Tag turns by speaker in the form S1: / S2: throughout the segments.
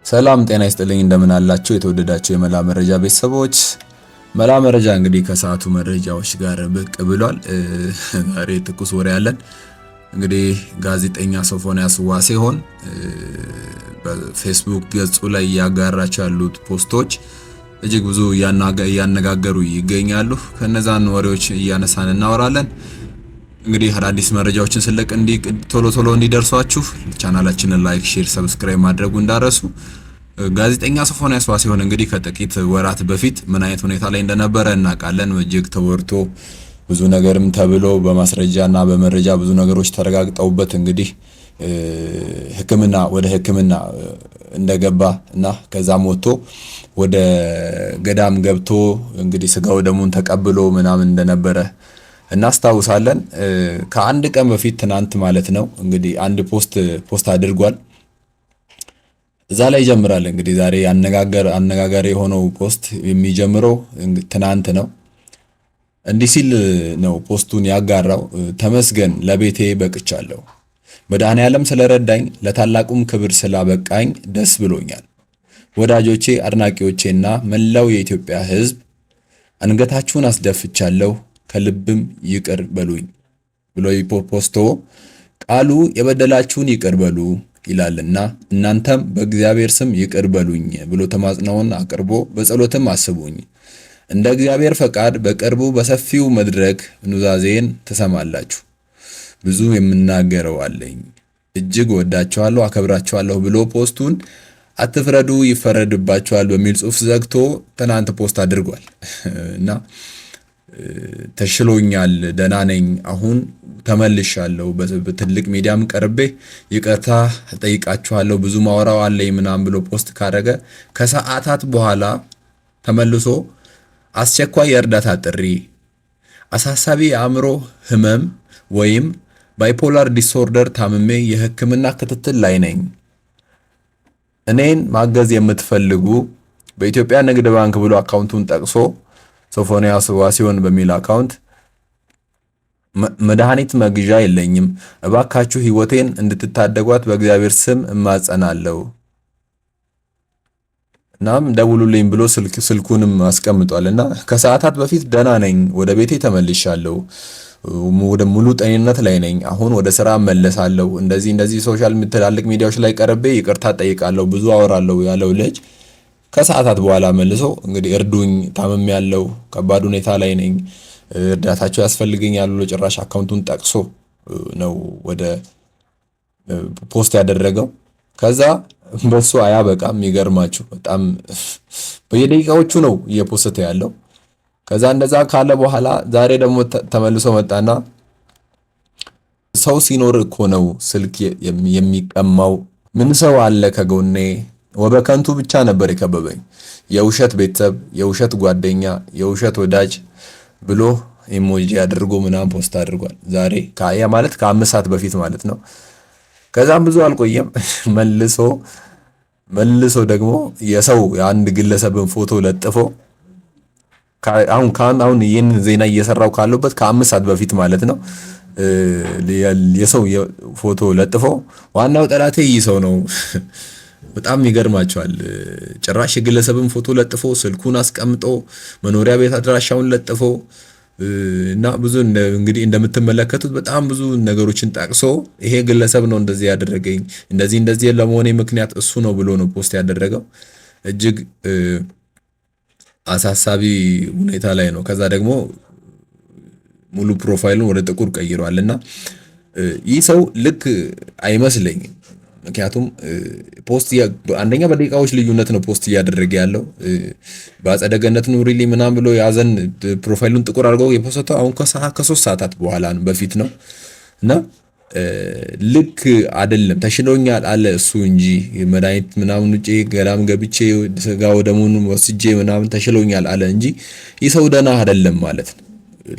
S1: ሰላም ጤና ይስጥልኝ፣ እንደምን አላችሁ የተወደዳችሁ የመላ መረጃ ቤተሰቦች። መላ መረጃ እንግዲህ ከሰዓቱ መረጃዎች ጋር ብቅ ብሏል። ዛሬ ትኩስ ወሬ ያለን እንግዲህ ጋዜጠኛ ሶፎንያስ ዋሴሆን በፌስቡክ ገጹ ላይ እያጋራቸው ያሉት post ኦች እጅግ ብዙ እያነጋገሩ ይገኛሉ። ከነዛን ወሬዎች እያነሳን እናወራለን። እንግዲህ አዳዲስ መረጃዎችን ስለቅ እንዲ ቶሎ ቶሎ እንዲደርሷችሁ ቻናላችንን like፣ share፣ subscribe ማድረጉ እንዳትረሱ። ጋዜጠኛ ሶፎንያስ ዋሲሁን እንግዲህ ከጥቂት ወራት በፊት ምን አይነት ሁኔታ ላይ እንደነበረ እናውቃለን። እጅግ ተወርቶ ብዙ ነገርም ተብሎ በማስረጃና በመረጃ ብዙ ነገሮች ተረጋግጠውበት እንግዲህ ሕክምና ወደ ሕክምና እንደገባ እና ከዛም ወጥቶ ወደ ገዳም ገብቶ እንግዲህ ስጋው ደሙን ተቀብሎ ምናምን እንደነበረ እናስታውሳለን። ከአንድ ቀን በፊት ትናንት ማለት ነው እንግዲህ አንድ post አድርጓል። እዛ ላይ ይጀምራል። እንግዲህ ዛሬ አነጋጋሪ የሆነው post የሚጀምረው ትናንት ነው። እንዲህ ሲል ነው post ኡን ያጋራው። ተመስገን ለቤቴ በቅቻለሁ። መድኃኔዓለም ስለረዳኝ ለታላቁም ክብር ስላበቃኝ ደስ ብሎኛል። ወዳጆቼ፣ አድናቂዎቼና መላው የኢትዮጵያ ሕዝብ አንገታችሁን አስደፍቻለሁ፣ ከልብም ይቅር በሉኝ ብሎ ፖስቶ ቃሉ የበደላችሁን ይቅር በሉ ይላልና እናንተም በእግዚአብሔር ስም ይቅር በሉኝ ብሎ ተማጽናውን አቅርቦ በጸሎትም አስቡኝ። እንደ እግዚአብሔር ፈቃድ በቅርቡ በሰፊው መድረክ ኑዛዜን ትሰማላችሁ። ብዙ የምናገረው አለኝ። እጅግ ወዳችኋለሁ፣ አከብራችኋለሁ ብሎ post ኡን አትፍረዱ ይፈረድባችኋል በሚል ጽሑፍ ዘግቶ ትናንት post አድርጓል እና ተሽሎኛል፣ ደህና ነኝ፣ አሁን ተመልሻለሁ፣ በትልቅ ሚዲያም ቀርቤ ይቅርታ ጠይቃችኋለሁ፣ ብዙ ማወራው አለኝ ምናምን ብሎ post ካደረገ ከሰዓታት በኋላ ተመልሶ አስቸኳይ የእርዳታ ጥሪ፣ አሳሳቢ የአእምሮ ህመም ወይም bipolar disorder ታምሜ የህክምና ክትትል ላይ ነኝ። እኔን ማገዝ የምትፈልጉ በኢትዮጵያ ንግድ ባንክ ብሎ account ኡን ጠቅሶ ሶፎንያስ ዋሲሆን በሚል account መድኃኒት መግዣ የለኝም፣ እባካችሁ ህይወቴን እንድትታደጓት በእግዚአብሔር ስም እማጸናለሁ። እናም ደውሉልኝ ብሎ ስልኩንም አስቀምጧል። እና ከሰዓታት በፊት ደህና ነኝ፣ ወደ ቤቴ ተመልሻለሁ፣ ወደ ሙሉ ጤንነት ላይ ነኝ፣ አሁን ወደ ስራ እመለሳለሁ፣ እንደዚህ እንደዚህ social ትላልቅ ሚዲያዎች ላይ ቀርቤ ይቅርታ ጠይቃለሁ፣ ብዙ አወራለሁ ያለው ልጅ ከሰዓታት በኋላ መልሶ እንግዲህ እርዱኝ፣ ታምሜያለሁ፣ ከባድ ሁኔታ ላይ ነኝ፣ እርዳታቸው ያስፈልገኛል ብሎ ጭራሽ account ኡን ጠቅሶ ነው ወደ post ያደረገው። ከዛ በሱ አያበቃም። የሚገርማችሁ በጣም በየደቂቃዎቹ ነው እየ post ተ ያለው። ከዛ እንደዛ ካለ በኋላ ዛሬ ደግሞ ተመልሶ መጣና ሰው ሲኖር እኮ ነው ስልክ የሚቀማው። ምን ሰው አለ ከጎኔ? ወበከንቱ ብቻ ነበር የከበበኝ። የውሸት ቤተሰብ፣ የውሸት ጓደኛ፣ የውሸት ወዳጅ ብሎ emoji አድርጎ ምናምን post አድርጓል። ዛሬ ያ ማለት ከ5 ሰዓት በፊት ማለት ነው። ከዛም ብዙ አልቆየም መልሶ መልሶ ደግሞ የሰው የአንድ ግለሰብን ፎቶ ለጥፎ አሁን አሁን ይህን ዜና እየሰራው ካለበት ከ5 ሰዓት በፊት ማለት ነው የሰው ፎቶ ለጥፎ ዋናው ጠላቴ ይህ ሰው ነው። በጣም ይገርማቸዋል። ጭራሽ የግለሰብን ፎቶ ለጥፎ ስልኩን አስቀምጦ መኖሪያ ቤት አድራሻውን ለጥፎ እና ብዙ እንግዲህ እንደምትመለከቱት በጣም ብዙ ነገሮችን ጠቅሶ ይሄ ግለሰብ ነው እንደዚህ ያደረገኝ፣ እንደዚህ እንደዚህ ለመሆኔ ምክንያት እሱ ነው ብሎ ነው post ያደረገው። እጅግ አሳሳቢ ሁኔታ ላይ ነው። ከዛ ደግሞ ሙሉ profile ኡን ወደ ጥቁር ቀይሯል እና ይህ ሰው ልክ አይመስለኝም። ምክንያቱም post አንደኛ በደቂቃዎች ልዩነት ነው post እያደረገ ያለው። በአጸደ ገነት ኑሪልኝ ምናምን ብሎ የያዘን profile ኡን ጥቁር አድርገው የ post ተው አሁን ከ3 ሰዓታት በኋላ በፊት ነው እና ልክ አይደለም። ተሽሎኛል አለ እሱ እንጂ መድኃኒት ምናምን ውጬ ገዳም ገብቼ ስጋ ወደሙን ወስጄ ምናምን ተሽሎኛል አለ እንጂ ይህ ሰው ደህና አይደለም ማለት ነው።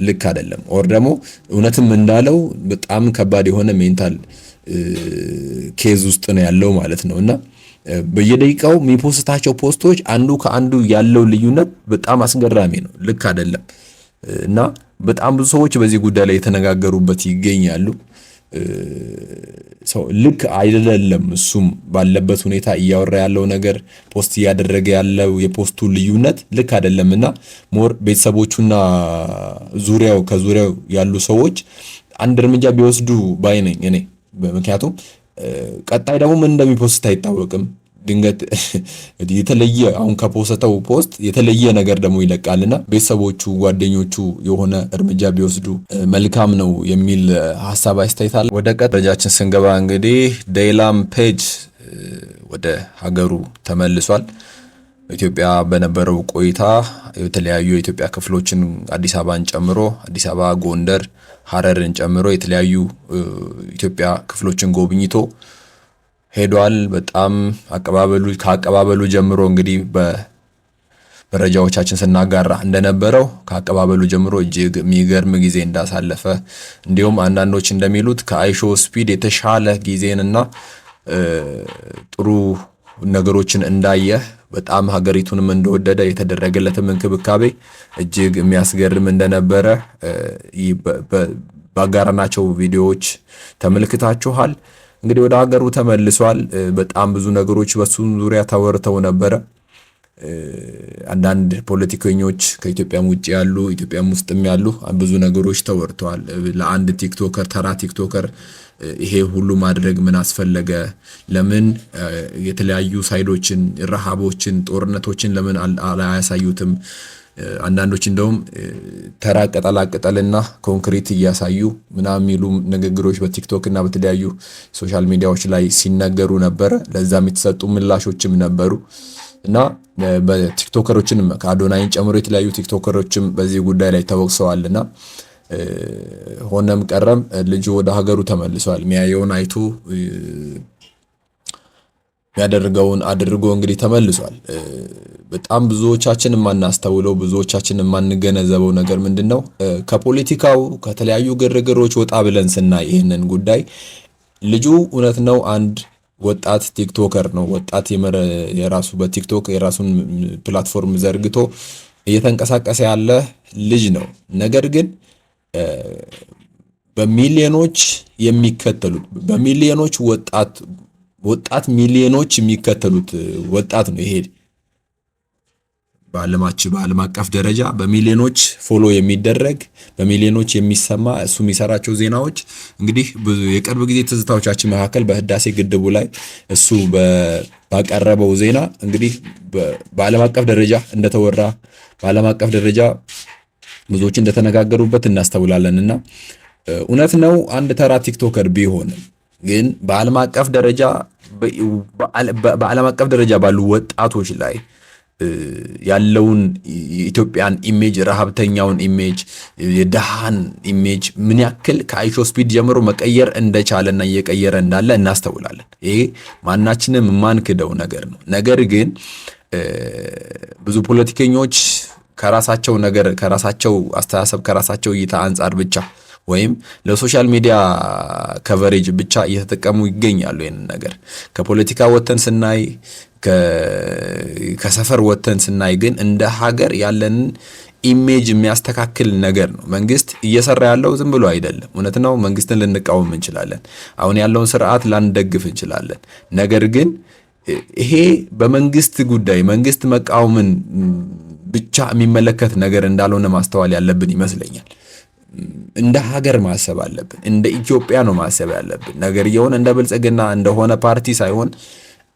S1: ልክ አይደለም። Or ደግሞ እውነትም እንዳለው በጣም ከባድ የሆነ mental case ውስጥ ነው ያለው ማለት ነው። እና በየደቂቃው የሚ post ታቸው post ኦች አንዱ ከአንዱ ያለው ልዩነት በጣም አስገራሚ ነው። ልክ አይደለም። እና በጣም ብዙ ሰዎች በዚህ ጉዳይ ላይ የተነጋገሩበት ይገኛሉ። ሰው ልክ አይደለም። እሱም ባለበት ሁኔታ እያወራ ያለው ነገር፣ post እያደረገ ያለው የ post ኡ ልዩነት ልክ አይደለም እና more ቤተሰቦቹና ዙሪያው ከዙሪያው ያሉ ሰዎች አንድ እርምጃ ቢወስዱ ባይ ነኝ እኔ። ምክንያቱም ቀጣይ ደግሞ ምን እንደሚ post አይታወቅም። ድንገት የተለየ አሁን ከ post ተው post የተለየ ነገር ደግሞ ይለቃልና ቤተሰቦቹ፣ ጓደኞቹ የሆነ እርምጃ ቢወስዱ መልካም ነው የሚል ሀሳብ አስተያየት አለ። ወደ ቀጣይ መረጃችን ስንገባ እንግዲህ ዴይላም ፔጅ ወደ ሀገሩ ተመልሷል። ኢትዮጵያ በነበረው ቆይታ የተለያዩ የኢትዮጵያ ክፍሎችን አዲስ አበባን ጨምሮ፣ አዲስ አበባ፣ ጎንደር፣ ሀረርን ጨምሮ የተለያዩ ኢትዮጵያ ክፍሎችን ጎብኝቶ ሄዷል። በጣም አቀባበሉ ከአቀባበሉ ጀምሮ እንግዲህ በመረጃዎቻችን ስናጋራ እንደነበረው ከአቀባበሉ ጀምሮ እጅግ የሚገርም ጊዜ እንዳሳለፈ፣ እንዲሁም አንዳንዶች እንደሚሉት ከአይሾ ስፒድ የተሻለ ጊዜንና ጥሩ ነገሮችን እንዳየ፣ በጣም ሀገሪቱንም እንደወደደ፣ የተደረገለትም እንክብካቤ እጅግ የሚያስገርም እንደነበረ ባጋራናቸው ቪዲዮዎች ተመልክታችኋል። እንግዲህ ወደ ሀገሩ ተመልሷል። በጣም ብዙ ነገሮች በሱ ዙሪያ ተወርተው ነበረ። አንዳንድ ፖለቲከኞች ከኢትዮጵያም ውጭ ያሉ፣ ኢትዮጵያም ውስጥም ያሉ ብዙ ነገሮች ተወርተዋል። ለአንድ TikToker፣ ተራ TikToker ይሄ ሁሉ ማድረግ ምን አስፈለገ? ለምን የተለያዩ side ኦችን፣ ረሃቦችን፣ ጦርነቶችን ለምን አያሳዩትም? አንዳንዶች እንደውም ተራ ቅጠላ ቅጠልና ኮንክሪት እያሳዩ ምናምን የሚሉ ንግግሮች በቲክቶክ እና በተለያዩ social media ዎች ላይ ሲነገሩ ነበረ። ለዛም የተሰጡ ምላሾችም ነበሩ እና በ TikToker ኦችንም ከአዶናይን ጨምሮ የተለያዩ TikToker ኦችም በዚህ ጉዳይ ላይ ተወቅሰዋል እና ሆነም ቀረም ልጁ ወደ ሀገሩ ተመልሷል። ሚያየውን አይቶ የሚያደርገውን አድርጎ እንግዲህ ተመልሷል። በጣም ብዙዎቻችን የማናስተውለው፣ ብዙዎቻችን የማንገነዘበው ነገር ምንድን ነው? ከፖለቲካው ከተለያዩ ግርግሮች ወጣ ብለን ስናይ ይህንን ጉዳይ ልጁ እውነት ነው አንድ ወጣት TikToker ነው። ወጣት የራሱ በቲክቶክ የራሱን platform ዘርግቶ እየተንቀሳቀሰ ያለ ልጅ ነው። ነገር ግን በሚሊዮኖች የሚከተሉት፣ በሚሊዮኖች ወጣት ወጣት ሚሊዮኖች የሚከተሉት ወጣት ነው ይሄ። በዓለማችን በዓለም አቀፍ ደረጃ በሚሊዮኖች follow የሚደረግ፣ በሚሊዮኖች የሚሰማ፣ እሱ የሚሰራቸው ዜናዎች እንግዲህ ብዙ የቅርብ ጊዜ ትዝታዎቻችን መካከል በህዳሴ ግድቡ ላይ እሱ ባቀረበው ዜና እንግዲህ በዓለም አቀፍ ደረጃ እንደተወራ፣ በዓለም አቀፍ ደረጃ ብዙዎች እንደተነጋገሩበት እናስተውላለን። እና እውነት ነው አንድ ተራ TikToker ቢሆንም ግን በዓለም አቀፍ ደረጃ ባሉ ወጣቶች ላይ ያለውን የኢትዮጵያን image፣ ረሃብተኛውን image፣ የድሃን image ምን ያክል ከአይሾ ስፒድ ጀምሮ መቀየር እንደቻለና እየቀየረ እንዳለ እናስተውላለን። ይሄ ማናችንም የማንክደው ነገር ነው። ነገር ግን ብዙ ፖለቲከኞች ከራሳቸው ነገር፣ ከራሳቸው አስተሳሰብ፣ ከራሳቸው እይታ አንጻር ብቻ ወይም ለ social media coverage ብቻ እየተጠቀሙ ይገኛሉ። ይህንን ነገር ከፖለቲካ ወጥተን ስናይ፣ ከሰፈር ወጥተን ስናይ ግን እንደ ሀገር ያለንን image የሚያስተካክል ነገር ነው። መንግስት እየሰራ ያለው ዝም ብሎ አይደለም። እውነት ነው። መንግስትን ልንቃወም እንችላለን። አሁን ያለውን ስርዓት ላንደግፍ እንችላለን። ነገር ግን ይሄ በመንግስት ጉዳይ መንግስት መቃወምን ብቻ የሚመለከት ነገር እንዳልሆነ ማስተዋል ያለብን ይመስለኛል። እንደ ሀገር ማሰብ አለብን። እንደ ኢትዮጵያ ነው ማሰብ ያለብን። ነገርየውን እንደ ብልጽግና እንደሆነ ፓርቲ ሳይሆን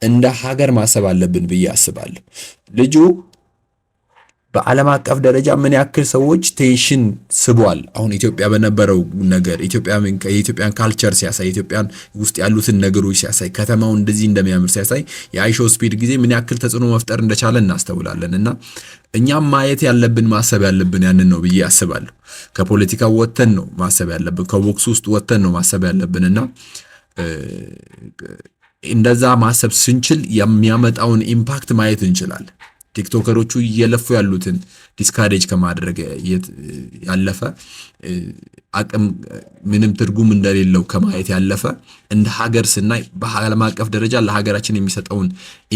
S1: እንደ ሀገር ማሰብ አለብን ብዬ አስባለሁ። ልጁ በዓለም አቀፍ ደረጃ ምን ያክል ሰዎች attention ስቧል። አሁን ኢትዮጵያ በነበረው ነገር የኢትዮጵያን culture ሲያሳይ፣ ኢትዮጵያን ውስጥ ያሉትን ነገሮች ሲያሳይ፣ ከተማው እንደዚህ እንደሚያምር ሲያሳይ የአይሾ ስፒድ ጊዜ ምን ያክል ተጽዕኖ መፍጠር እንደቻለ እናስተውላለን። እና እኛም ማየት ያለብን፣ ማሰብ ያለብን ያንን ነው ብዬ አስባለሁ። ከፖለቲካው ወጥተን ነው ማሰብ ያለብን፣ ከ box ውስጥ ወጥተን ነው ማሰብ ያለብን እና እንደዛ ማሰብ ስንችል የሚያመጣውን impact ማየት እንችላለን። TikToker ኦቹ እየለፉ ያሉትን discourage ከማድረግ ያለፈ፣ አቅም ምንም ትርጉም እንደሌለው ከማየት ያለፈ፣ እንደ ሀገር ስናይ በዓለም አቀፍ ደረጃ ለሀገራችን የሚሰጠውን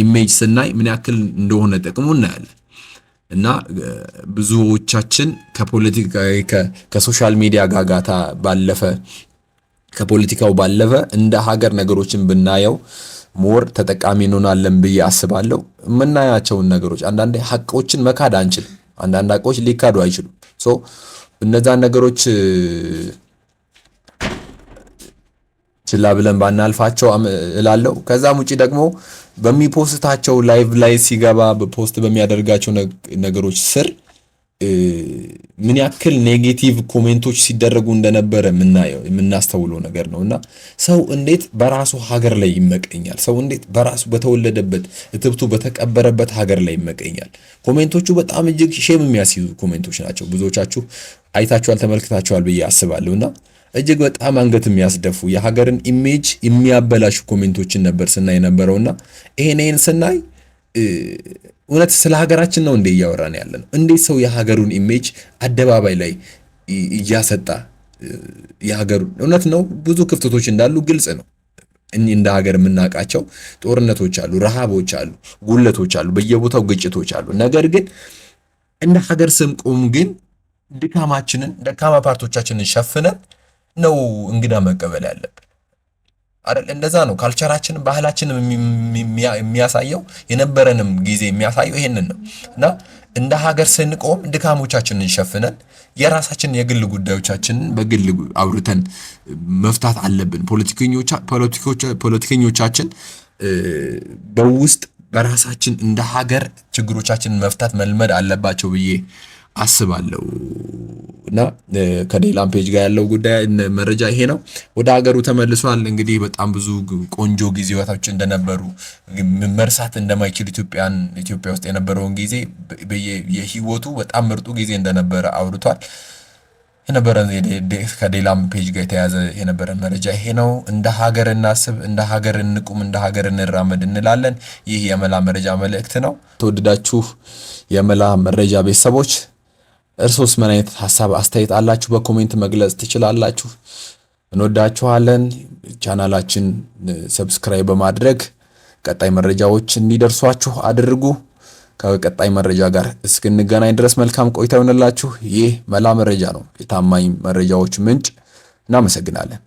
S1: image ስናይ ምን ያክል እንደሆነ ጥቅሙ እናያለን። እና ብዙዎቻችን ከፖለቲካ ከ social media ጋጋታ ባለፈ ከፖለቲካው ባለፈ እንደ ሀገር ነገሮችን ብናየው more ተጠቃሚ እንሆናለን ብዬ አስባለሁ። የምናያቸውን ነገሮች አንዳንዴ ሀቆችን መካድ አንችልም። አንዳንድ ሀቆች ሊካዱ አይችሉም። So እነዛን ነገሮች ችላ ብለን ባናልፋቸው እላለሁ። ከዛም ውጪ ደግሞ በሚ post ኣቸው live ላይ ሲገባ post በሚያደርጋቸው ነገሮች ስር ምን ያክል negative comment ኦች ሲደረጉ እንደነበረ የምናየው የምናስተውለው ነገር ነው። እና ሰው እንዴት በራሱ ሀገር ላይ ይመቀኛል? ሰው እንዴት በራሱ በተወለደበት እትብቱ በተቀበረበት ሀገር ላይ ይመቀኛል? Comment ኦቹ በጣም እጅግ shame የሚያስይዙ comment ኦች ናቸው። ብዙዎቻችሁ አይታችኋል፣ ተመልክታችኋል ብዬ አስባለሁ። እና እጅግ በጣም አንገት የሚያስደፉ፣ የሀገርን image የሚያበላሹ comment ኦችን ነበር ስናይ የነበረውና ይሄን ስናይ እውነት ስለ ሀገራችን ነው እንዴ እያወራን ያለ ነው? እንዴት ሰው የሀገሩን image አደባባይ ላይ እያሰጣ የሀገሩ? እውነት ነው፣ ብዙ ክፍተቶች እንዳሉ ግልጽ ነው። እንደ ሀገር የምናውቃቸው ጦርነቶች አሉ፣ ረሃቦች አሉ፣ ጉለቶች አሉ፣ በየቦታው ግጭቶች አሉ። ነገር ግን እንደ ሀገር ስንቆም ግን ድካማችንን፣ ደካማ part ኦቻችንን ሸፍነን ነው እንግዳ መቀበል ያለብን አይደል? እንደዛ ነው culture ኣችንም ባህላችንም የሚያሳየው፣ የነበረንም ጊዜ የሚያሳየው ይሄንን ነው። እና እንደ ሀገር ስንቆም ድካሞቻችንን ሸፍነን የራሳችንን የግል ጉዳዮቻችንን በግል አውርተን መፍታት አለብን። ፖለቲከኞቻችን በውስጥ በራሳችን እንደ ሀገር ችግሮቻችንን መፍታት መልመድ አለባቸው ብዬ አስባለሁ። እና ከዴላን ፔጅ ጋር ያለው ጉዳይ መረጃ ይሄ ነው። ወደ ሀገሩ ተመልሷል። እንግዲህ በጣም ብዙ ቆንጆ ጊዜያቶች እንደነበሩ መርሳት እንደማይችል፣ ኢትዮጵያ ውስጥ የነበረውን ጊዜ የህይወቱ በጣም ምርጡ ጊዜ እንደነበረ አውርቷል። የነበረን ከዴላን ፔጅ ጋር የተያዘ የነበረን መረጃ ይሄ ነው። እንደ ሀገር እናስብ፣ እንደ ሀገር እንቁም፣ እንደ ሀገር እንራመድ እንላለን። ይህ የመላ መረጃ መልእክት ነው። ተወደዳችሁ የመላ መረጃ ቤተሰቦች፣ እርሶስ ምን አይነት ሀሳብ አስተያየት አላችሁ? በ comment መግለጽ ትችላላችሁ። እንወዳችኋለን። ቻናላችን subscribe በማድረግ ቀጣይ መረጃዎች እንዲደርሷችሁ አድርጉ። ከቀጣይ መረጃ ጋር እስክንገናኝ ድረስ መልካም ቆይታ ይሆንላችሁ። ይህ መላ መረጃ ነው፣ የታማኝ መረጃዎች ምንጭ። እናመሰግናለን።